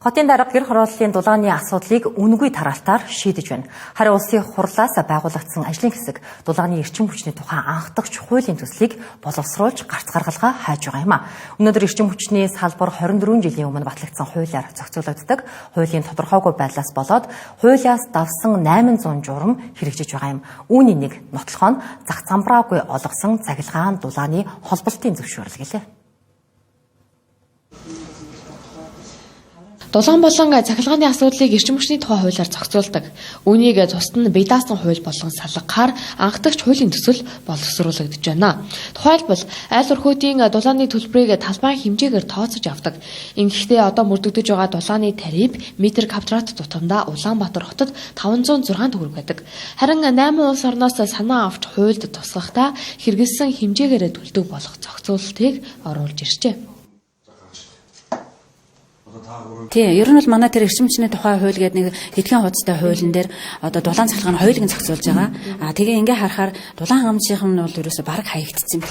Хотын дарга гэр хорооллын дулааны асуудлыг үнэгүй тараалтаар шийдэж байна. Харин улсын хурлаас байгуулагдсан ажлын хэсэг дулааны эрчим хүчний тухай анхдагч хуулийн төслийг боловсруулж гарц гаргалгаа хайж байгаа юм а. Өнөөдөр эрчим хүчний салбар 24 жилийн өмнө батлагдсан хуулиар зохицуулагддаг. Хуулийн тодорхойгүй байдлаас болоод хуулиас давсан 800 журам хэрэгжиж байгаа юм. Үүний нэг нотлохоо нь зах замбраагүй олгосон цахилгаан дулааны холболтын зөвшөөрөл гэлээ. Дулаан болон цахилгааны асуудлыг эрчим хүчний тухай хуулиар зохицуулдаг. Үүнийг тусад нь бие даасан хууль болгон салгахаар анхдагч хуулийн төсөл боловсруулагдаж байна. Тухайлбал айл өрхүүдийн дулааны төлбөрийг талбайн хэмжээгээр тооцож авдаг. Ингэхдээ одоо мөрдөгдөж байгаа дулааны тариф метр квадрат тутамдаа Улаанбаатар хотод 506 төгрөг байдаг. Харин 8 улс орноос санаа авч хуульд тусгахдаа хэрэглэсэн хэмжээгээрээ төлдөг болох зохицуултыг оруулж иржээ. Тийм, ер нь бол манай тэр эрчим хүчний тухай хууль гэдэг нэг хэдхэн хуудастай хуулийн дээр одоо дулаан цахилгаан хоёулыг нь зохицуулж байгаа. Аа тэгээ ингээ харахаар дулаан хангамжийнх нь бол ерөөсө бараг хаягдсан юм.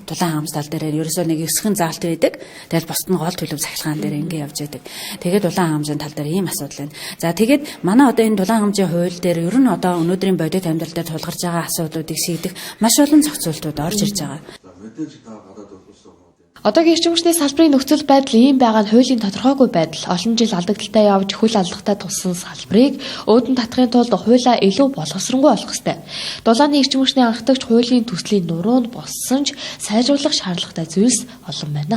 Дулаан хангамж тал дээр ерөөсөө нэг 9хэн заалт байдаг. Тэгэл бусд нь гол төлөв цахилгаан дээр ингээ явж байдаг. Тэгээд дулаан хангамжийн тал дээр ийм асуудал байна. За тэгээд манай одоо энэ дулаан хангамжийн хууль дээр ер нь одоо өнөөдрийн бодит амьдрал дээр тулгарч байгаа асуудлуудыг шийдэх маш олон зохицуултууд орж ирж байгаа. Одоогийн эрчим хүчний салбарын нөхцөл байдал ийм байгаа нь хуулийн тодорхойгүй байдал, олон жил алдагдaltaй явж хөл алдахдаа туссан салбарыг өөдөн татахын тулд хуулиа илүү боловсронгуй болох ёстой. Дулааны эрчим хүчний анхдагч хуулийн төслийн нуруунд боссон ч сайжруулах шаардлагатай зүйлс олон байна.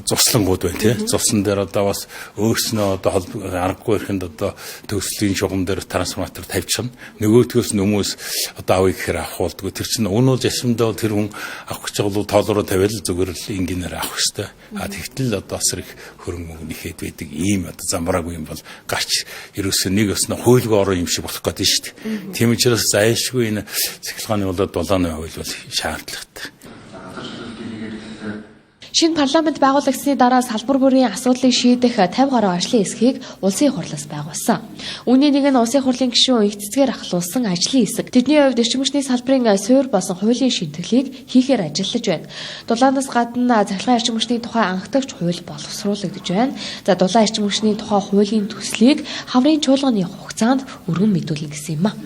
Зуслангууд байна тий. Зуслан дээр одоо бас өөрснөө одоо аргагүй ихэнд одоо төгслийн шугам дээр трансформатор тавьчихна. Нөгөөдгөөс нь хүмүүс одоо авъя гэхээр авах болдгоо. Тэр чинь уг нь бол ясамдаа тэр хүн авах гэж байгаа бол тоолороо тавиал зүгээр л энгийнээр авах хэвээр. А тэгтэл одоо асар их хөрөнгө мөнгө нэхэд байдаг ийм одоо замбраагүй юм бол гарч ерөөсөө нэг өснө хуйлгүй орон юм шиг болох гэдэг нь шүү дээ. Тийм учраас зайлшгүй энэ цахилгааны болоод дулааны хууль бол шаардлагатай. Шинэ парламент байгуулагдсаны дараа салбар бүрийн асуудлыг шийдэх 50 гаруй ажлын хэсгийг улсын хурлаас байгуулсан. Үүний нэг нь улсын хурлын гишүүн их цэцгээр ахлуулсан ажлын хэсэг. Тэдний хувьд эрчим хүчний салбарын суур болон хуулийн шинэтгэлийг хийхээр ажиллаж байна. Дулаанаас гадна цахилгаан эрчим хүчний тухай анхдагч хууль боловсруулагдаж байна. За дулаан эрчим хүчний тухай хуулийн төслийг хаврын чуулганы хугацаанд өргөн мэдүүлнэ гэсэн юм а.